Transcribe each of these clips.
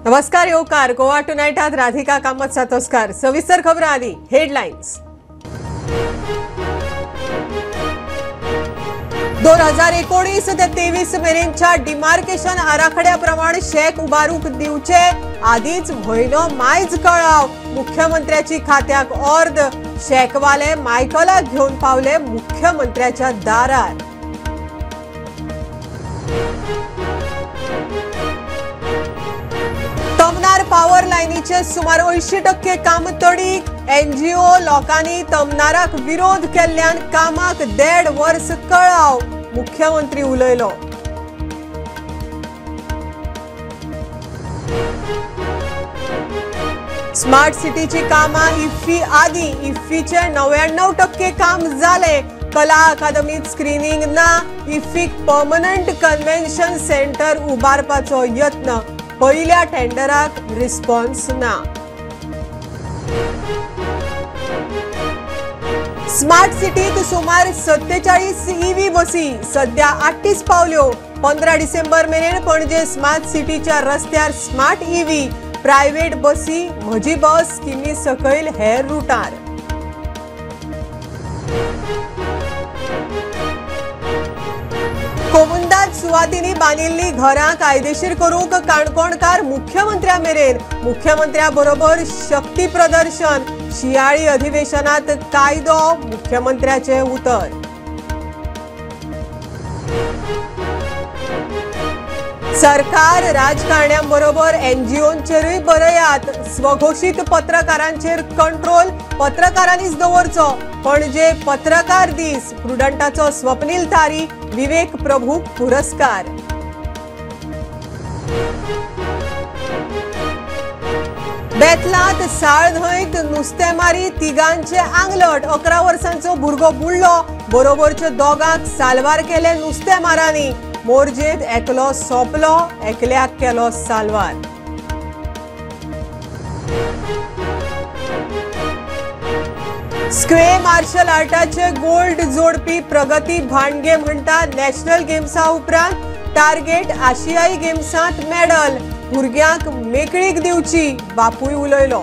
नमस्कार येवकार गोवा टुनायटात राधिका कामत सातोस्कार। सविस्तर खबर आधी हेडलाइन्स। 2019 ते 23 मेरेनच्या डिमार्केशन आराखड्याप्रमाणे शेक उबारूंक दिवचे आदीच म्हयनो मायज कळाव। मुख्यमंत्र्याची खात्याक ऑर्द, शेकवाले मायकलाक घेवन पावले मुख्यमंत्र्याच्या दारार। तमनार पावर लायनीचे सुमार 80% काम तडीक, एनजीओ लोकांनी तमनाराक विरोध केल्ल्यान कामाक 1.5 वर्स कळाव, मुख्यमंत्री उलयलो। स्मार्ट सिटीची कामां इफ्फी आदी, इफ्फीचे 99% काम जाले। कला अकादमीत स्क्रीनिंग ना, इफ्फीक परमनंट कन्व्हेन्शन सेंटर उबारपाचो यत्न, पहिल्या टेंडराक रिस्पॉन्स ना। स्मार्ट सिटीत सुमार 47 ईव्ही बसी सध्या 38 पावल्यो। 15 डिसेंबर मेरेन पणजे स्मार्ट सिटीच्या रस्त्यार स्मार्ट ईव्ही प्रायव्हेट बसी म्हजी बस स्किमी सकयल हेर रुटार। कोमुंदाद सुवातींनी बांदिल्ली घरां कायदेशीर करूंक काणकोणकार मुख्यमंत्र्या मेरेन, मुख्यमंत्र्या बरोबर शक्ती प्रदर्शन, शियाळी अधिवेशनात कायदो, मुख्यमंत्र्याचे उतर। सरकार राजकारण्यांबरोबर एनजीओंचेरूय बरयात, स्वघोषित पत्रकारांचेर कंट्रोल पत्रकारांनीच दवरचो। पणजे पत्रकार दीस, प्रुडंटाचो स्वप्नील तारी, विवेक प्रभू पुरस्कार। बेतलांत साळ न्हंयत नुस्तेमारी तिगांचे आंगलट, 11 वर्सांचो भुरगो बुडलो, बरोबरच्या दोगांक साल्वार केले नुस्तेमारांनी। मोरजेत एकलो सोंपलो, एकल्याक केलो साल्वार। स्क्वे मार्शल आर्टाचे गोल्ड जोडपी प्रगती भांडगे म्हणटा नॅशनल गेम्सा उपरांत टार्गेट आशियाई गेम्सांत मेडल, भुरग्यांक मेकळीक दिवची, बापूय उलयलो।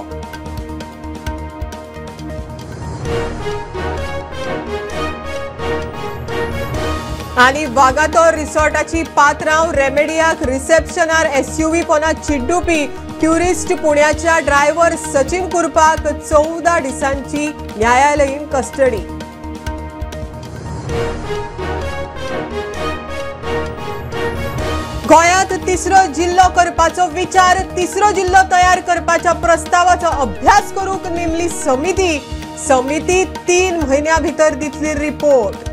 आनी वागातोर रिसॉर्टाची पात्रांव रेमेडियाक रिसेप्शनार एसयूव्ही पोना चिड्डुपी ट्युरिस्ट पुण्याच्या ड्रायव्हर सचिन कुरपाक 14 दिसांची न्यायालयीन कस्टडी। गोंयांत तिसरो जिल्लो करपाचो विचार, तिसरो जिल्लो तयार करपाच्या प्रस्तावाचो अभ्यास करूंक नेमली समिती, समिती 3 म्हयन्यां भितर दितली रिपोर्ट।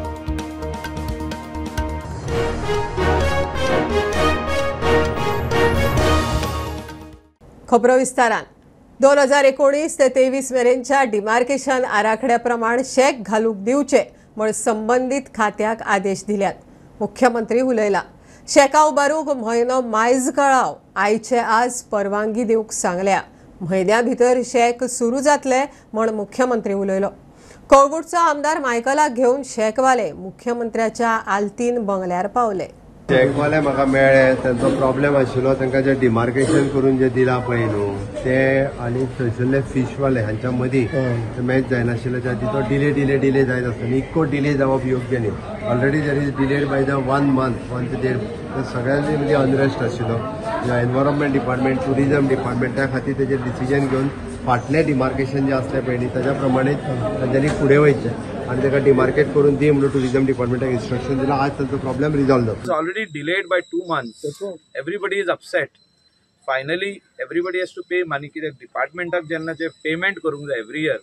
खबरो विस्तारान। 2019 ते 23 मेरेनच्या डिमार्केशन आराखड्याप्रमाण शेक घालूंक दिवचे म्हण संबंदीत खात्याक आदेश दिल्यात। मुख्यमंत्री उलयला, शेका उबारूंक म्हयनो मायज कळाव, आयचे आज परवानगी दिवंक सांगल्या। म्हयन्या भितर शेक सुरू जातले म्हण मुख्यमंत्री उलयलो। कळंगूटचो आमदार मायकलाक घेवन शेकवाले मुख्यमंत्र्याच्या आल्तीन बंगल्यार पावले। शेकवाले म्हाका मेळ्ळे, तांचो प्रॉब्लेम आशिल्लो, तांकां जे डिमार्केशन करून जे दिलां पळय न्हू ते आनी थंयसरले फिशवाले हांच्या मदीं मॅच जायनाशिल्ले, त्या खातीर तो डिले डिले डिले जायत आसता आनी इतको डिले जावप योग्य न्ही। Already there is delayed by the 1 month, 1 ते 1.5, सगळ्यांनी म्हणजे अनरेस्ट आशिल्लो। एनवायरमेंट डिपार्टमेंट, ट्युरिजम डिपार्टमेंट, त्या खातीर तेजेर डिसिजन घेवन फाटलें डिमार्केशन जें आसलें पळय न्ही ताज्या प्रमाणे तांच्यांनी फुडें वयचें आनी ताका डिमार्केट करून दी म्हणून टुरिजम डिपार्टमेंटाक इन्स्ट्रक्शन दिलां। आज तांचो प्रॉब्लेम रिजॉल्व जाता। It's already delayed by 2 months. Everybody is upset. Finally everybody has to pay money. कित्याक डिपार्टमेंटाक जेन्ना जे पेमेंट करूंक जाय every year,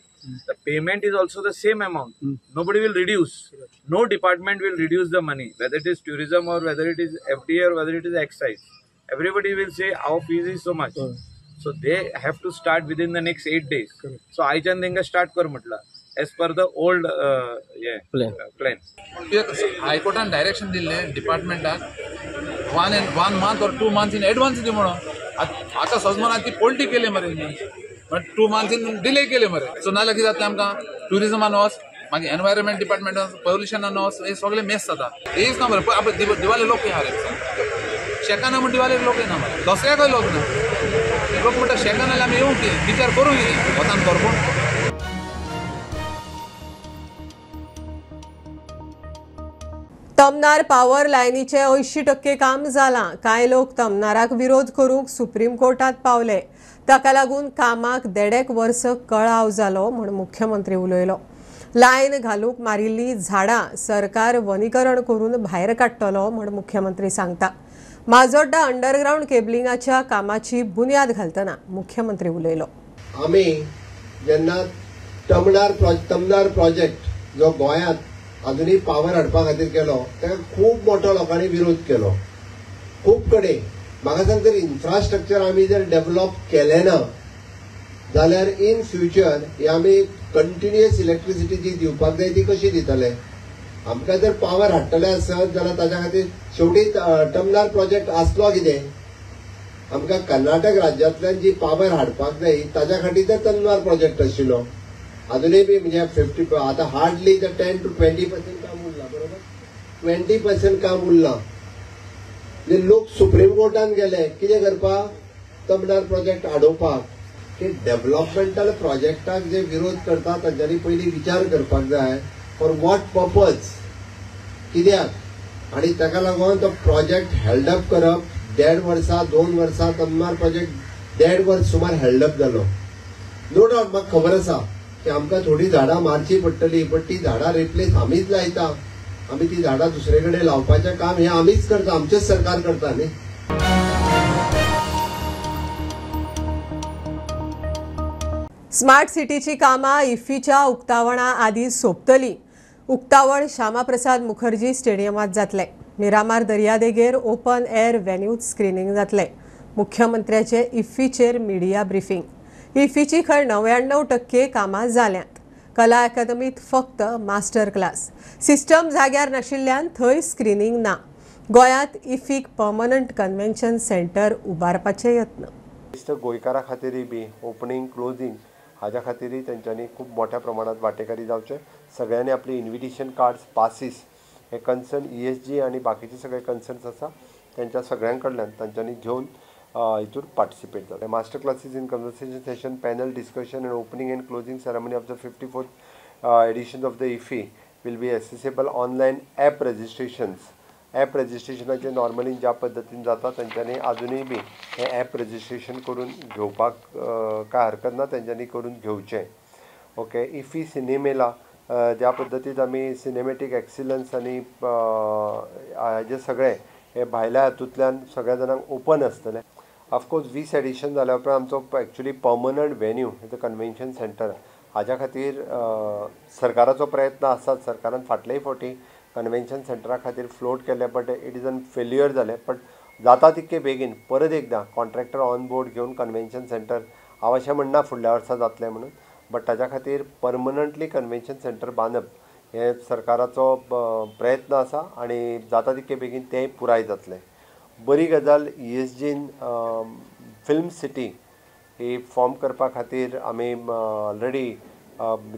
the payment is also the same amount. Nobody will reduce. No department will reduce the money, whether it is tourism or whether it is FDA or whether it is excise. Everybody will say our fees is so much. So they have to start within the next 8 days. So आयच्यान तांकां start कर म्हटलां as per the old plan. हायकोर्टान direction दिल्लें डिपार्टमेंटाक 1 month or 2 months in advance दी म्हणून। आतां सजमना ती पलटी केली मरे, बट 2 months in delay केले मरे। सो नाजाल्यार कितें जातलें आमकां ट्युरिजमान वच, मागीर एनवायरमेंट डिपार्टमेंटान पोल्युशनान वच, हे सगळें मेस जाता। हेच ना मरे, दिवाळे लोक आहा रे, शेकाना म्हण दिवाळेक लोक येना, दसऱ्याकय लोक ना. लोक म्हणटा शेकान जाल्यार आमी येवंक कितें विचार करूंक कितें वतान करपून. तमनार पावर लायनीचे 80% काम जालां. कांय लोक तमनाराक विरोध करूंक सुप्रीम कोर्टात पावले. ताका लागून कामाक 1.5 वर्स कळाव जालो म्हूण मुख्यमंत्री उलयलो. लायन घालूंक मारिल्ली झाडां सरकार वनीकरण करून भायर काडटलो म्हूण मुख्यमंत्री सांगता. माजोड्डा अंडरग्रावंड केबलिंगाच्या कामाची बुन्याद घालतना मुख्यमंत्री उलयलो. आमी जेन्ना तमनार प्रोजेक्ट जो गोंयांत अजूनही पावर हाडपा खातीर केलो ताका खूब मोठो लोकांनी विरोध केलो खूब कडेन. म्हाका सांग, जर इन्फ्रास्ट्रक्चर आमी जर डेव्हलप केलें ना जाल्यार इन फ्युचर हे आमी कंटिन्युअस इलेक्ट्रिसिटी जी दिवपाक जाय ती कशी दितले? आमकां जर पावर हाडटले आसत जाल्यार ताच्या खातीर शेवटी तमनार प्रोजेक्ट आसलो कितें, आमकां कर्नाटक राज्यांतल्यान जी पावर हाडपाक जाय ताच्या खातीर तर तमनार प्रोजेक्ट आशिल्लो. अजूनय बी म्हणजे 50 आतां हार्डली 10 to 20% काम उरलां, बरोबर 20% काम उरलां. म्हणजे लोक सुप्रीम कोर्टान गेले कितें करपाक, तमनार प्रोजेक्ट आडोवपाक. की डेव्हलपमेंटल प्रोजेक्टाक जे विरोध करता तांच्यांनी पयलीं विचार करपाक जाय फॉर what purpose, कित्याक. आनी ताका लागून तो प्रोजेक्ट हेल्ड अप करप 1.5 वर्सां 2 वर्सां तमनार प्रोजेक्ट 1.5 वर्स सुमार हेल्ड अप जालो. नो डावट म्हाका खबर आसा की आमकां थोडी झाडां मारची पडटली, बट ती झाडां रिप्लेस आमीच लायता, आमी ती झाडां दुसरे कडेन लावपाचें काम हें आमीच करता, आमचेच सरकार करता न्ही. स्मार्ट सिटीची कामां इफ्फीच्या उक्तावणा आदी सोंपतली. उक्तावण श्यामाप्रसाद मुखर्जी स्टेडियमांत जातलें. मिरामार दर्यादेगेर ओपन एअर व्हेन्यूत स्क्रिनींग जातलें. मुख्यमंत्र्याचे इफ्फीचेर मिडिया ब्रिफींग. इफ्फीची खंय 99% कामां जाल्यांत. कला अकादमीत फक्त मास्टर क्लास सिस्टम जाग्यार नाशिल्ल्यान थंय स्क्रिनींग ना. गोंयांत इफ्फीक पर्मनंट कन्व्हेन्शन सेंटर उबारपाचे यत्न. गोंयकारा खातीरय बी ओपनींग क्लोजींग हाज्या खातीरय तेंच्यांनी खूब मोठ्या प्रमाणात वांटेकारी जावचें. सगळ्यांनी आपली इन्विटेशन कार्ड्स, पासीस हे कन्सर्न ESG आनी बाकीचे सगळे कन्सर्न्स आसा तेंच्या सगळ्यां कडल्यान तांच्यांनी घेवन हितूर पार्टिसिपेट जालें. Master classes in conversation session, panel discussion and opening and closing ceremony of the 54th edition of the IFFI will be accessible online app registrations. App रजिस्ट्रेशनाचे normally ज्या पद्दतीन जाता तेंच्यांनी आजुनूय बी हें ॲप रजिस्ट्रेशन करून घेवपाक कांय हरकत ना, तेंच्यांनी करून घेवचें. ओके, इफ्फी सिनेमेला ज्या पद्दतीन आमी सिनेमॅटीक एक्सिलन्स आनी हाजे सगळें हे भायल्या हातूंतल्यान सगळ्या जाणांक ओपन आसतलें. ऑफकोर्स 20 एडिशन जाल्या उपरांत आमचो actually permanent venue the convention centre हाज्या खातीर सरकाराचो प्रयत्न आसात. सरकारान फाटलेय फावटी कन्व्हेन्शन सेंटरा खातीर फ्लोट केले, but it is an failure जालें. बट जाता तितके बेगीन परत एकदां कॉन्ट्रॅक्टर ऑन बोर्ड घेवन कन्व्हेन्शन सेंटर, हांव अशें म्हणना फुडल्या वर्सा जातलें म्हणून, बट ताज्या खातीर परमनंटली कन्व्हेन्शन सेंटर बांदप हे सरकाराचो प्रयत्न आसा आनी जाता तितके बेगीन तें पुराय जातलें. बरी गजाल, ESGन फिल्म सिटी ही फॉर्म करपा खातीर आमी ऑलरेडी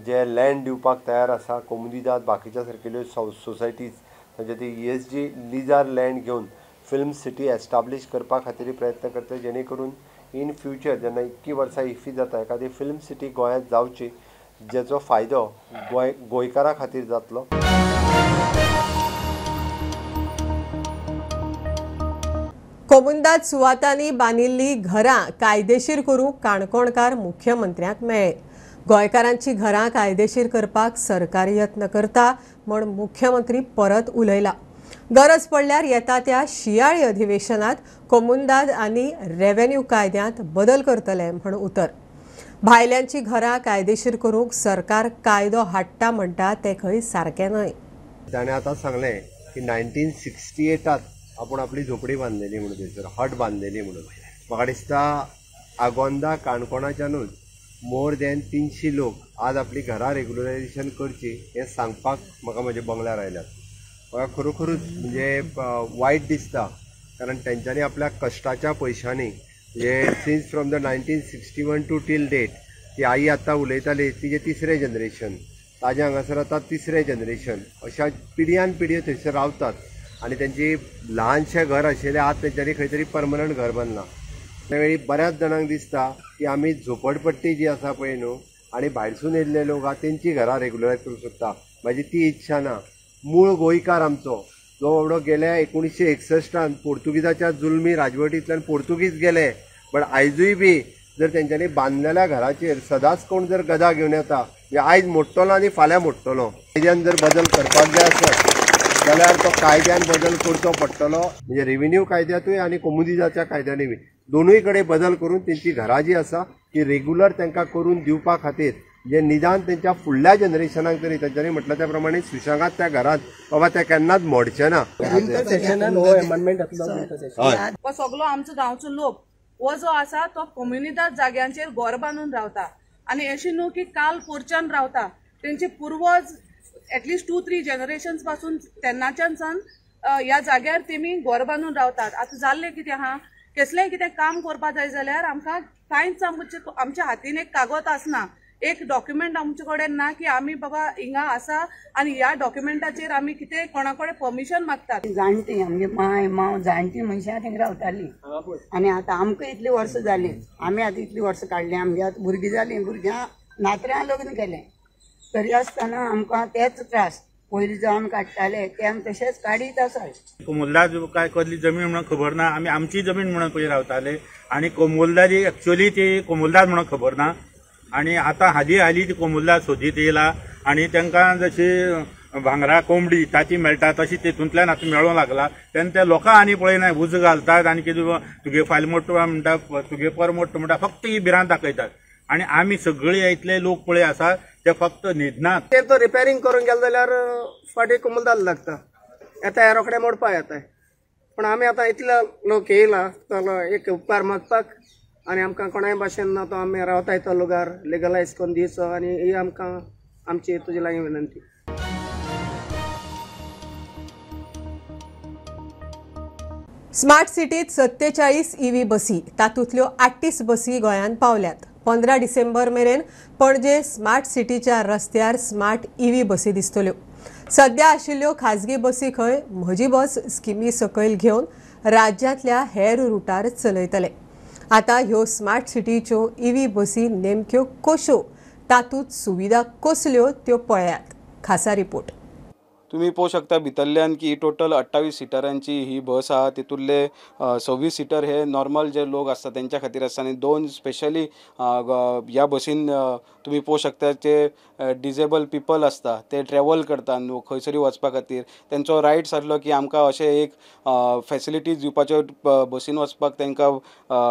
जे लँड दिवपाक तयार आसा. कोमुनिदाद बाकीच्या सारकेल्यो सोसायटीज तांचे ती ESG लिजार लँड घेवन फिल्म सिटी एस्टाब्लीश करपा खातीर प्रयत्न करता, जेणे करून इन फ्युचर जेन्ना इतकी वर्सां इफ्फी जाता एखादी फिल्म सिटी गोंयांत जावची, जेचो फायदो गोंयकारां खातीर जातलो. कोमुनिदाद सुवातांनी बांदिल्लीं घरां कायदेशीर करूंक काणकोणकार मुख्यमंत्र्यांक मेळ्ळे. गोंयकारांची घरां कायदेशीर करपाक सरकार यत्न करता म्हूण मुख्यमंत्री परत उलयला. गरज पडल्यार येता त्या शियाळी अधिवेशनात कोमुनिदाद आनी रेव्हेन्यू कायद्यांत बदल करतले म्हूण उतर. भायल्यांची घरां कायदेशीर करूंक सरकार कायदो हाडटा म्हणटा तें खंय सारकें न्हय. ताणें आतां सांगलें की 1968 आपूण आपली झोपडी बांदलेली म्हणून, थंयसर हट बांदलेली म्हणून. म्हाका दिसता आगोंदा काणकोणाच्यानूच मोर दॅन 300 लोक आज आपली घरां रेगुलरायझेशन करची हें सांगपाक म्हाका म्हज्या बंगल्यार आयल्यात. म्हाका खरोखरूच म्हणजे वायट दिसता, कारण तेंच्यांनी आपल्या कश्टाच्या पयशांनी म्हणजे since from the 1961 to till date, ती आई आतां उलयताली तिजें तिसरें जनरेशन, ताजें हांगासर आतां तिसरें जनरेशन, अशा पिढयान पिढयो थंयसर रावतात आनी तेंची ल्हानशें घर आशिल्लें आज तेंच्यांनी खंय तरी परमनंट घर बांदलां. त्यावेळी बऱ्याच जाणांक दिसता की आमी झोपडपट्टी जी आसा पळय न्हू आनी भायरसून येयल्ले लोक आहा तेंची घरां रेगुलरायज करूंक सोदता. म्हाजी ती इच्छा ना. मूळ गोंयकार आमचो जो बाबडो गेल्या 1961 पोर्तुगीजाच्या जुलमी राजवटींतल्यान पोर्तुगीज गेले, बट आयजूय बी जर तेंच्यांनी बांदलेल्या घराचेर सदांच कोण जर गदा घेवन येता म्हणजे आयज मोडटलो आनी फाल्यां मोडटलो. कायद्यान जर बदल करपाक जाय आसत जाल्यार तो कायद्यान बदल करचो पडटलो. म्हणजे रेव्हेन्यू कायद्यांतूय आनी कोमुनिदाच्या कायद्यानूय बी दोनूय कडेन बदल करून तेंची घरां जी आसा ती रेगुलर तांकां करून दिवपा खातीर जे निदान तेंच्या फुडल्या जनरेशनाक तरी तेंच्यांनी म्हटलें त्या प्रमाणे सुशेगाद त्या घरांत बाबा ते केन्नाच मोडचे ना. हो सगलो आमचो गांवचो लोक हो जो आसा तो कोमुनिदाद जाग्यांचेर घर बांदून रावता आनी अशें न्हू की काल पोरच्यान रावता. तेंचे पुर्वज एटलिस्ट 2-3 जनरेशन्स पासून तेन्नाच्यान सावन ह्या जाग्यार तेमी घर बांदून रावतात. आतां जाल्लें कितें आहा, कसलेंय कितें काम करपा जाय जाल्यार आमकां कांयच आमच्या हातीन एक कागद आसना, एक डॉक्युमेंट आमचे कडेन ना की आमी बाबा हिंगा आसा आनी ह्या डॉक्युमेंटाचेर आमी कितें कोणा कडेन परमिशन मागतात. जाणटी आमगे माय माव जाणटी मनशां थिंग रावतालीं आनी आतां आमकां इतलीं वर्सां जालीं, आमी आतां इतलीं वर्सां काडलीं, आमगे आतां भुरगीं जालीं, भुरग्यां नातरां लग्न केलें, तरी आसतना आमकां तेच त्रास पयलीं जो आमी काडटाले ते आमी तशेंच काडीत आसा. कोमुलदाद काय कसली जमीन म्हणून खबर ना, आमी आमची जमीन म्हणून पयलीं रावताले आनी कोमुलदादी एक्चुअली ती कोमुलदाद म्हणून खबर ना आनी आतां हाली हाली ती कोमुलदाद सोदीत येयला आनी तांकां जशी भांगरा कोंबडी ताची मेळटा तशी तेतूंतल्यान आतां मेळोंक लागला. तेन्ना ते लोकांक आनी पळयना, उजो घालतात आनी कितें तुगे फायल मोडटा म्हणटा, तुगे पर मोडटा म्हणटा, फक्त ही भिरांत दाखयतात आनी आमी सगळी इतले लोक पळय आसा ते फक्त न्हिदनात. ते तो रिपेरींग करूंक गेले जाल्यार फाटीं कोमुलदाद लागता, येता रोखडे मोडपा येता, पूण आमी आतां इतले लोक येयला तो एक उपकार मागपाक आनी आमकां कोणाय भाशेन ना तो आमी रावताय तो लुगार लिगलायज करून दिवचो आनी ही आमकां आमची तुजे लागीं विनंती. स्मार्ट सिटीत 47 ईव्ही बसी, तातूंतल्यो 38 बसी गोंयांत पावल्यात. 15 डिसेंबर मेरेन पणजे स्मार्ट सिटीच्या रस्त्यार स्मार्ट ईव्ही बसी दिसतल्यो. सध्या आशिल्ल्यो खाजगी बसी खंय म्हजी बस स्किमी सकयल घेवन राज्यांतल्या हेर रुटार चलयतले. आतां ह्यो स्मार्ट सिटीच्यो ईव्ही बसी नेमक्यो कश्यो, तातूंत सुविधा कसल्यो त्यो पळयात. खासा रिपोर्ट. तुम्ही पळोवंक शकता भितरल्यान की टोटल 28 सिटरांची ही बस आहा. तितूंतले 26 सिटर हे नॉर्मल जे लोक आसता तेंच्या खातीर आसता आनी 2 स्पेशली ह्या बसीन तुमी पळोवंक शकता जे डिजेबल पिपल आसता ते ट्रॅवल करता खंयसरी वचपा खातीर तेंचो रायट्स आसलो की आमकां अशें एक फॅसिलिटीज दिवपाच्यो, बसीन वचपाक तांकां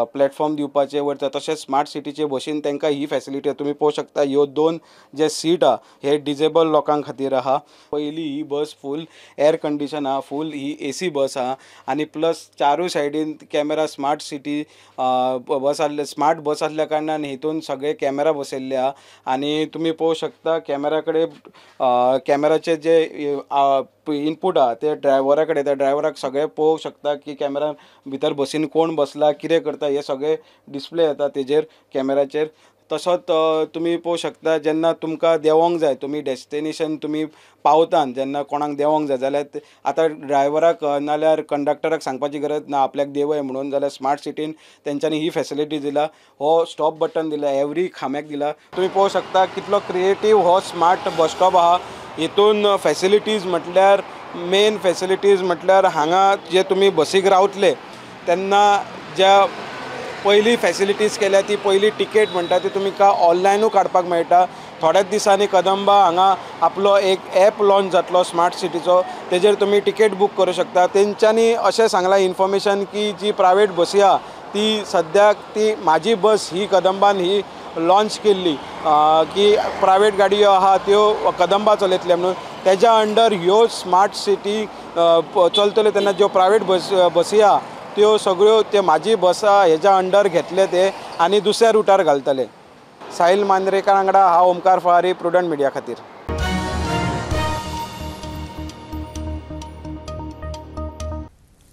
प्लॅटफॉर्म दिवपाचें वयता. तशेंच स्मार्ट सिटीचे बसीन तांकां ही फॅसिलिटी तुमी पळोवंक शकता. ह्यो 2 जे सीट आहा हे डिजेबल लोकां खातीर आहा. पयली ही बस फूल एअर कंडिशन आहा, फूल ही एसी बस आहा आनी प्लस चारूय सायडीन कॅमेरा. स्मार्ट सिटी बस आसले, स्मार्ट बस आसल्या कारणान हितून सगळे कॅमेरा बसयल्ले आहा आनी तुमी पळोवंक शकता कॅमेरा कडेन कॅमेराचे जे इनपूट आहा ते ड्रायव्हरा कडेन, त्या ड्रायव्हराक सगळे पळोवंक शकता की कॅमेरा भितर बसीन कोण बसला, कितें करता, हे सगळे डिस्प्ले येता तेजेर कॅमेराचेर. तसोच तुमी पळोवंक शकता जेन्ना तुमकां देंवोंक जाय, तुमी डेस्टिनेशन तुमी पावता जेन्ना कोणाक देंवोंक जाय जाल्यार आतां ड्रायव्हराक नाल्यार कंडक्टराक सांगपाची गरज ना आपल्याक देंवय म्हणून, जाल्यार स्मार्ट सिटीन तेंच्यांनी ही फॅसिलिटी दिला, हो स्टॉप बटन दिला, एवरी खांब्याक दिला. तुमी पळोवंक शकता कितलो क्रिएटीव हो स्मार्ट बस स्टॉप आहा. हितून फॅसिलिटीज म्हटल्यार मेन फॅसिलिटीज म्हटल्यार हांगा जे तुमी बसीक रावतले तेन्ना ज्या पयली फॅसिलिटीज केल्या ती पयली टिकेट म्हणटा ती तुमकां ऑनलायनूय काडपाक मेळटा. थोड्याच दिसांनी कदंबा हांगा आपलो एक एप लॉन्च जातलो स्मार्ट सिटीचो, तेजेर तुमी टिकेट बूक करूं शकता. तेंच्यांनी अशें सांगलां इन्फॉर्मेशन की जी प्रायवेट बसी आहा ती सद्याक ती म्हाजी बस ही कदंबान ही लॉन्च केल्ली की प्रायवेट गाडयो आहा त्यो कदंबा चलयतले म्हणून, तेज्या अंडर ह्यो स्मार्ट सिटी चलतल्यो तेन्ना ज्यो प्रायवेट बसी आहा त्यो सगळ्यो ते म्हाजी बसा हेज्या अंडर घेतले ते आनी दुसऱ्या रुटार घालतले. साहिल मांद्रेकर वांगडा हांव ओमकार फळारी, प्रुडंट मिडिया खातीर.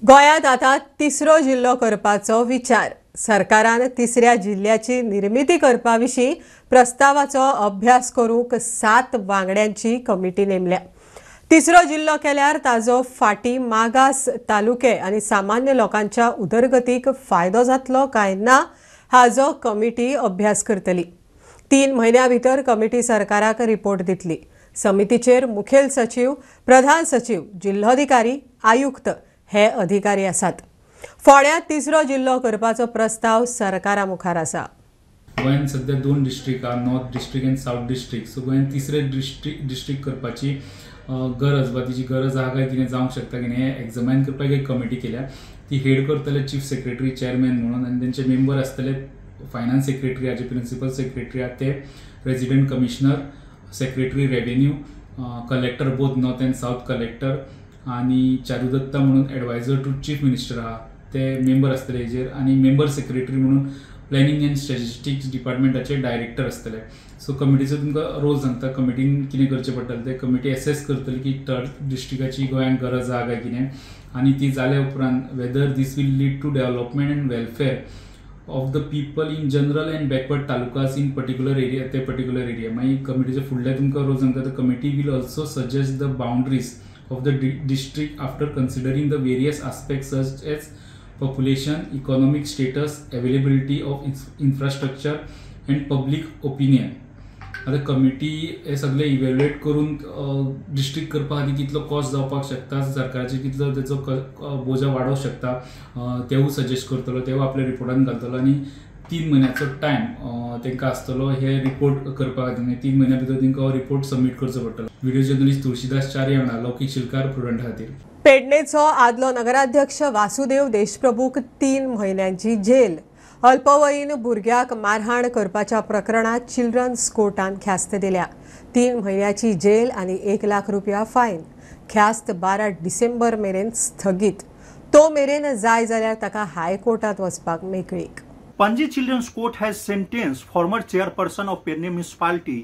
गोंयांत आतां तिसरो जिल्लो करपाचो विचार. सरकारान तिसऱ्या जिल्ल्याची निर्मिती करपा विशीं प्रस्तावाचो अभ्यास करूंक 7 वांगड्यांची कमिटी नेमल्या. तिसरो जिल्लो केल्यार ताजो फाटी मागास तालुके आनी सामान्य लोकांच्या उदरगतीक फायदो जातलो काय ना हाजो कमिटी अभ्यास करतली. 3 म्हयन्या भितर कमिटी सरकाराक रिपोर्ट दितली. समितीचेर मुखेल सचिव, प्रधान सचिव, जिल्होधिकारी, आयुक्त हे अधिकारी आसात. फोंड्यांत तिसरो जिल्लो करपाचो प्रस्ताव सरकारा मुखार आसा. गोंयांत सध्या 2 डिस्ट्रिक्ट आहा, north district and south district. So गोंयांत तिसरे डिस्ट्रिक्ट करपाची गरज वा तिची गरज आहा काय कितें जावंक शकता की हें एग्जामायन करपाक एक कमिटी केल्या. ती हेड करतले चीफ सेक्रेटरी चेअरमॅन म्हणून आनी तेंचे मेंबर आसतले फायनान्स सेक्रेटरी आहा, जे प्रिंसिपल सेक्रेटरी आहा ते, resident commissioner, secretary revenue, collector both north and south collector आनी चारुदत्ता म्हणून एडवायजर टू चीफ मिनिस्टर आहा ते मेंबर आसतले हेजेर आनी मेंबर सेक्रेटरी म्हणून प्लॅनिंग अँड स्टॅटिस्टिक्स डिपार्टमेंटाचे डायरेक्टर आसतले. सो कमिटीचो तुमकां रोल सांगता, कमिटीन कितें करचें पडटलें तें कमिटी एसेस करतली की थर्ड डिस्ट्रिक्टाची गोंयांत गरज आहा काय कितें आनी ती जाल्या उपरांत whether this will lead to development and welfare of the people in general and backward talukas in particular area, ते पर्टिक्युलर एरिया. मागीर कमिटीचे फुडले तुमकां रोल सांगता, the committee will also suggest the boundaries of the district after considering the various aspects such as population, economic status, availability of infrastructure and public opinion. आतां committee हे सगळे evaluate करून district करपा खातीर कितलो कॉस्ट जावपाक शकता, सरकाराचेर कितलो तेचो बोजा वाडोवंक शकता तेवूय सजेस्ट करतलो, तेवूय आपल्या रिपोर्टान घालतलो आनी 3 म्हयन्याचो टायम तांकां आसतलो हे रिपोर्ट करपा खातीर. 3 म्हयन्या भितर तांकां हो रिपोर्ट सबमीट करचो पडटलो. व्हिडिओ जर्नलिस्ट तुळशीदास चारी वांगडा लौकीक शिलकार, प्रुडंटा खातीर. पेडणेचो आदलो नगराध्यक्ष वासुदेव देशप्रभूक 3 म्हयन्यांची जेल. अल्पवयीन भुरग्याक मारहाण करपाच्या प्रकरणात चिल्ड्रन्स कोर्टान ख्यास्त दिल्या. 3 म्हयन्याची जेल आनी 1 लाख रुपया फायन. ख्यास्त 12 डिसेंबर मेरेन स्थगीत. तो मेरेन जाय जाल्यार ताका हायकोर्टात वचपाक मेकळीक. Panaji Children's Court has sentenced former chairperson of Pernem Municipality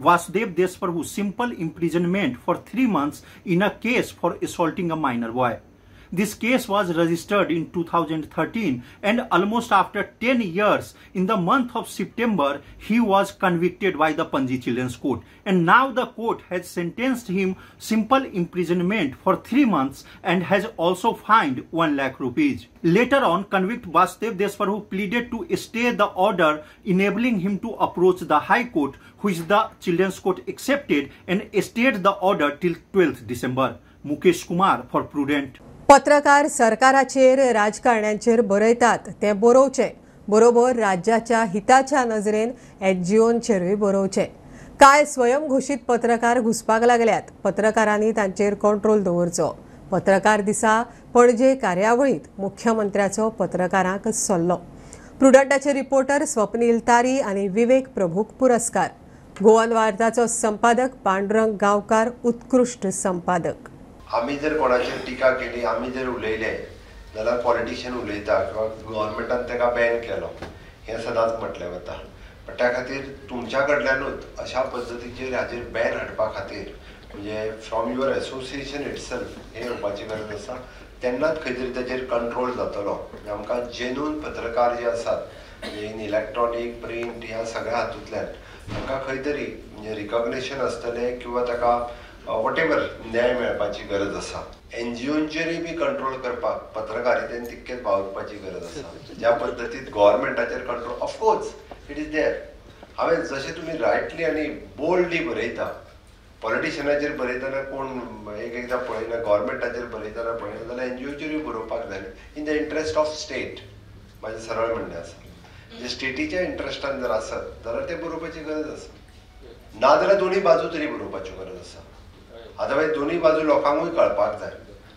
Vasudev Deshprabhu simple imprisonment for 3 months in a case for assaulting a minor boy. This case was registered in 2013 and almost after 10 years in the month of September he was convicted by the Panaji Children's Court, and now the court has sentenced him simple imprisonment for 3 months and has also fined 1 lakh rupees. Later on, convict Vasudev Deshprabhu pleaded to stay the order enabling him to approach the High Court, which the Children's Court accepted and stayed the order till 12th December. Mukesh Kumar for Prudent. पत्रकार सरकाराचेर राजकारण्यांचेर बरयतात तें बरोवचें, बरोबर राज्याच्या हिताच्या नजरेन एनजीओंचेरूय बरोवचें. कांय स्वयंघोशीत पत्रकार घुसपाक लागल्यात. पत्रकारांनी तांचेर कंट्रोल दवरचो. पत्रकार दिसा पणजे कार्यावळींत मुख्यमंत्र्याचो पत्रकारांक सल्लो. प्रुडंटाचे रिपोर्टर स्वप्नील तारी आनी विवेक प्रभूक पुरस्कार. गोवन वार्ताचो संपादक पांडुरंग गांवकार उत्कृश्ट संपादक. आमी जर कोणाचेर टिका केली, आमी जर उलयले जाल्यार पॉलिटिशियन उलयता किंवा गव्हर्मेंटान ताका बॅन केलो हें सदांच म्हटलें वता. पण त्या खातीर तुमच्या कडल्यानूच अशा पद्दतीचेर हाजेर बॅन हाडपा खातीर म्हणजे फ्रॉम your association itself हें येवपाची गरज आसा. तेन्नाच खंय तरी ताचेर कंट्रोल जातलो. आमकां जेन्यून पत्रकार जे आसात म्हणजे इन इलेक्ट्रॉनीक प्रिंट ह्या सगळ्या हातूंतल्यान तांकां खंय तरी म्हणजे रिकॉग्नेशन आसतलें किंवा ताका वॉटेवर न्याय मेळपाची गरज आसा. एनजीओंचेरूय बी कंट्रोल करपाक पत्रकारितेन तितकेच वावुरपाची गरज आसा. ज्या पद्दतीन गव्हर्मेंटाचेर control, of course it is there. हांवें जशें तुमी रायटली आनी बोल्डली बरयता, पॉलिटिशियनाचेर बरयतना कोण एक एकदां पळयना, गव्हर्मेंटाचेर बरयतना पळयना, जाल्यार एनजीओचेरूय बरोवपाक जाय in the interest of state. म्हाजें सरळ म्हणणें आसा, जे स्टेटीच्या इंट्रस्टान जर आसत जाल्यार तें बरोवपाची गरज आसा. नाजाल्यार दोनूय बाजू तरी बरोवपाच्यो गरज आसा. अदरवायज दोनूय बाजू लोकांकूय कळपाक जाय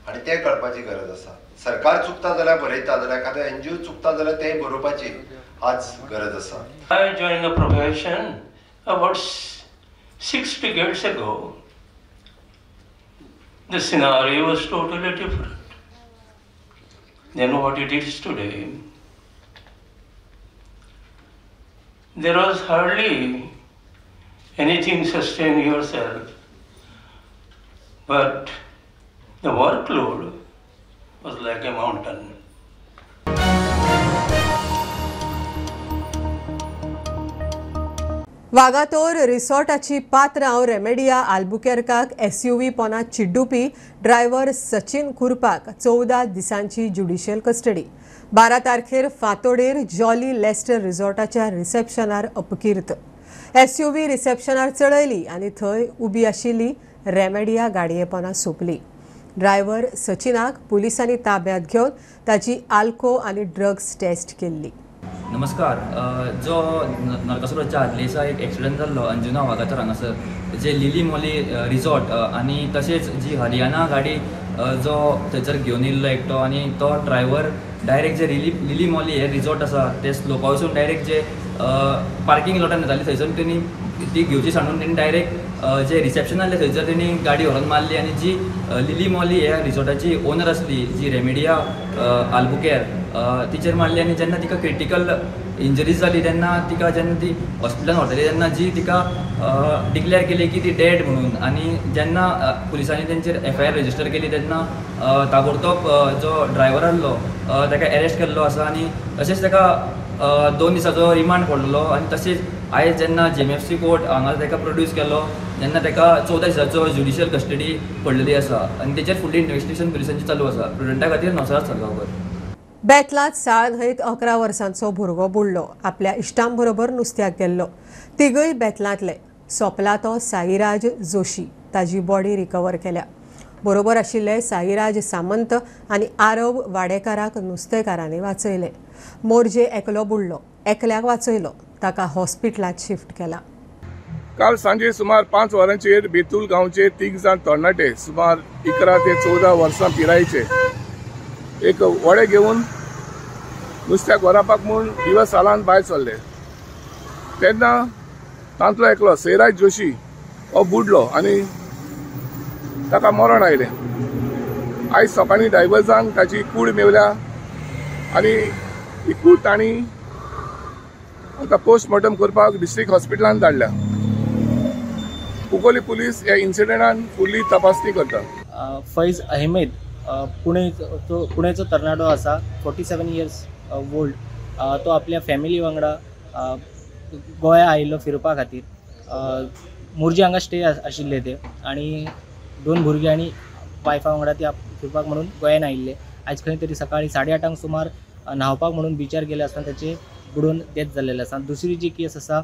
आनी तें कळपाची गरज आसा. सरकार चुकता जाल्यार बरयता, जाल्यार एखादो एनजीओ चुकता जाल्यार तें बरोवपाची आज गरज आसा. I joined the profession about 6 decades ago. The scenario was totally different than what it is today. There was hardly anything sustain yourself, but the workload was like a mountain. Vagator रिसॉर्टाची पात्रांव रेमेडिया आल्बुकेर्काक SUV पोना चिड्डुपी driver Sachin कुरपाक 14 दिसांची judicial custody. 12 तारखेर फातोडेर jolly Lester रिसॉर्टाच्या रिसेप्शनार अपकीर्त. SUV रिसेप्शनार चडयली आनी थंय उबी आशिल्ली रेमेडिया गाडये पोना सोंपली. ड्रायव्हर सचिनाक पुलिसांनी ताब्यात घेवन ताची आल्को आनी ड्रग्स टेस्ट केल्ली. नमस्कार. जो नरकासुराच्या आदले दिसा एक एक्सिडंट जाल्लो अंजुना वागातोर हांगासर, जे लिली मोली रिजॉर्ट आनी तशेंच जी हरियाणा गाडी जो थंयसर घेवन येयल्लो एकटो आनी तो ड्रायव्हर डायरेक्ट जे लिली मॉली हे रिजॉर्ट आसा ते स्लोपा वयसून डायरेक्ट जे पार्किंग लॉटान येताली थंयसर तेणी ती घेवची सांडून तेणी डायरेक्ट जे रिसेप्शन आहलें थंयसर तेणी गाडी व्हरोन मारली आनी जी लिली मॉली ह्या रिजॉर्टाची ओनर आसली जी रेमेडिया आल्बुकेर तिचेर मारली आनी जेन्ना तिका क्रिटिकल इंजरीज जाली तेन्ना तिका जेन्ना ती हॉस्पिटलान व्हरताली तेन्ना जी तिका डिक्लेअर केली की ती डेड म्हणून आनी जेन्ना पुलिसांनी तेंचेर एफआयआर रजिस्टर केली तेन्ना ताबडतोब जो ड्रायव्हर आहलो ताका एरेस्ट केल्लो आसा आनी तशेंच ताका 2 दिसाचो रिमांड पडलेलो आनी तशेंच आयज जेन्ना जेएमएफसी कोर्ट हांगा ताका प्रोड्यूस केलो तेन्ना ताका 14 दिसाचो ज्युडिशियल कस्टडी पडलेली आसा आनी तेचेर फुडली इन्वेस्टिगेशन पुलिसांची चालू आसा. प्रुडंटा खातीर नवसाराज साळगांवकर. बेतलांत साळ न्हंयत 11 वर्सांचो भुरगो बुडलो. आपल्या इश्टांबरोबर नुस्त्याक गेल्लो. तिगय बेतलांतले. सोंपला तो साईराज जोशी. ताजी बॉडी रिकवर केल्या. बरोबर आशिल्ले साईराज सामंत आनी आरव वाडेकाराक नुस्तेकारांनी वाचयले. मोरजे एकलो बुडलो, एकल्याक वाचयलो. ताका हॉस्पिटलांत शिफ्ट केला. काल सांजे सुमार 5 वरांचेर बेतूल गांवचे 3 जाण तरणाटे सुमार 11 ते 14 वर्सां पिरायेचे एक वडे घेवन नुस्त्याक व्हरपाक म्हूण दिवस सालान भायर सरले तेन्ना तांतलो एकलो सैराज जोशी हो बुडलो आनी ताका मरण आयलें. आयज सकाळीं डायवर्सान ताची कूड मेवल्या आनी ही कूड तांणी आतां पोस्टमॉर्टम करपाक डिस्ट्रिक्ट हॉस्पिटलान धाडल्या. कुकोली पुलीस ह्या इन्सिडेंटान फुडली तपासणी करता. फैज अहमेद पुणेचो तरणाटो आसा, 47 इयर्स ओल्ड. तो आपल्या फॅमिली वांगडा गोंया आयिल्लो फिरपा खातीर. मोरजी हांगा स्टे आशिल्ले ते आनी 2 भुरगीं आनी वायफा वांगडा ती फिरपाक म्हणून गोंयान आयिल्ले. आयज खंय तरी सकाळी 8:30 सुमार न्हांवपाक म्हणून बिचार गेले आसतना ताचे बुडून डेथ जाल्लेले आसा. दुसरी जी केस आसा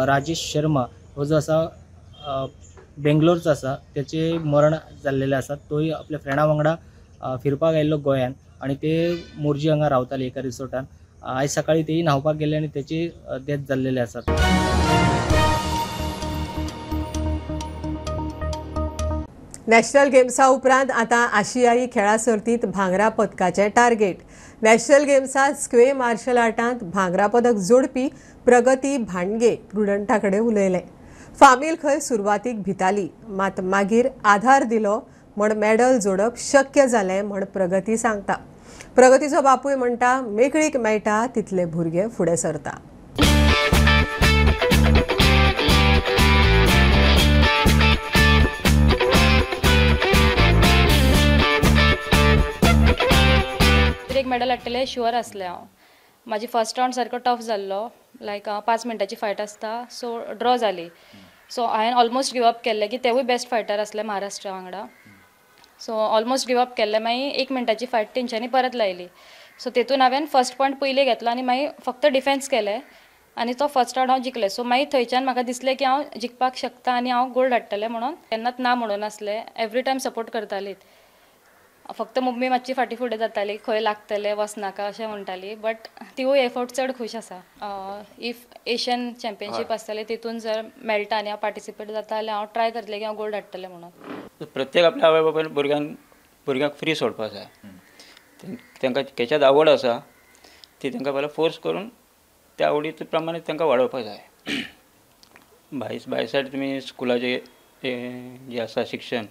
राजेश शर्मा हो जो आसा बेंगलोरचो आसा, त्याचे मरण जाल्लेले आसा. तोय आपल्या फ्रेंडा वांगडा फिरपाक आयिल्लो गोंयान आनी ते मोरजी हांगा रावताले एका रिसॉर्टान. आयज सकाळी तेय न्हांवपाक गेले आनी त्याची डेथ जाल्लेले आसा. नॅशनल गेम्सा उपरांत आतां आशियाई खेळां सर्तींत भांगरा पदकाचें टार्गेट. नॅशनल गेम्सांत स्क्वे मार्शल आर्टांत भांगरा पदक जोडपी प्रगती भांडगे प्रुडंटा कडेन उलयलें. फामील खंय सुरवातीक भिताली, मात मागीर आधार दिलो म्हण मॅडल जोडप शक्य जालें म्हण प्रगती सांगता. प्रगतीचो बापूय म्हणटा मेकळीक मेळटा तितले भुरगे फुडें सरता. एक मेडल हाडटलें शुअर आसलें हांव. म्हाजी फर्स्ट रावंड सारको टफ जाल्लो, लायक 5 मिनटांची फायट आसता, सो ड्रॉ जाली. सो हांवें ऑलमोस्ट गिव अप केल्लें की तेवूय बेस्ट फायटर आसले महाराष्ट्रा वांगडा. सो ऑलमोस्ट गिव अप केल्लें. मागीर 1 मिनटाची फायट तेंच्यांनी परत लायली. सो तेतून हांवें फर्स्ट पॉयंट पयलीं घेतलो आनी मागीर फक्त डिफेन्स केलें आनी तो फर्स्ट रावंड हांव जिखलें. सो मागीर थंयच्यान म्हाका दिसलें की हांव जिखपाक शकता आनी हांव गोल्ड हाडटलें म्हणून. केन्नाच ना म्हणून आसलें, एवरी टायम सपोर्ट करतालीत. फक्त मम्मी मातशी फाटीं फुडें जाताली, खंय लागतलें वचनाका अशें म्हणटाली, बट तिवूय एफर्ट चड खूश आसा. If Asian championship आसतले तितून जर मेळटा आनी हांव पार्टिसिपेट जाता जाल्यार हांव ट्राय करतलें की हांव गोल्ड हाडटलें म्हणून. प्रत्येक आपल्या आवय बापायन भुरग्यांक फ्री सोडपाक जाय. तांकां खेच्यात आवड आसा ती तांकां पहिला फोर्स करून त्या आवडी प्रमाणे तांकां वाडोवपाक जाय. भायर सायड तुमी स्कुलाचे जे आसा शिक्षण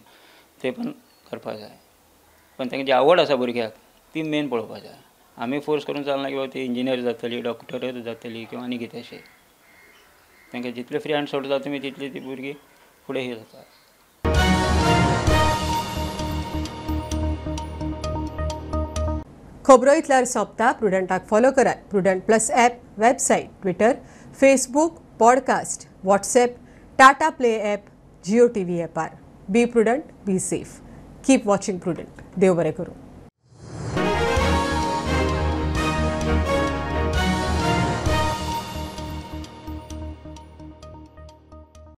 ते पण करपाक जाय, पण तांकां जी आवड आसा भुरग्याक ती मेन पळोवपाक जाय. आमी फोर्स करून चलना की बाबा ती इंजिनियर जातली, डॉक्टर जातली किंवा आनी कितें अशें. तांकां जितले फ्री हँड सोडता तुमी तितली ती भुरगीं फुडें हे जाता. खबरो इतल्यार सोंपता. प्रुडंटाक फॉलो करात. Prudent plus app, website, Twitter, Facebook, podcast. WhatsApp, Tata Play app, Jio TV ॲपार. Be prudent, be safe, keep watching Prudent. देव बरें करूं.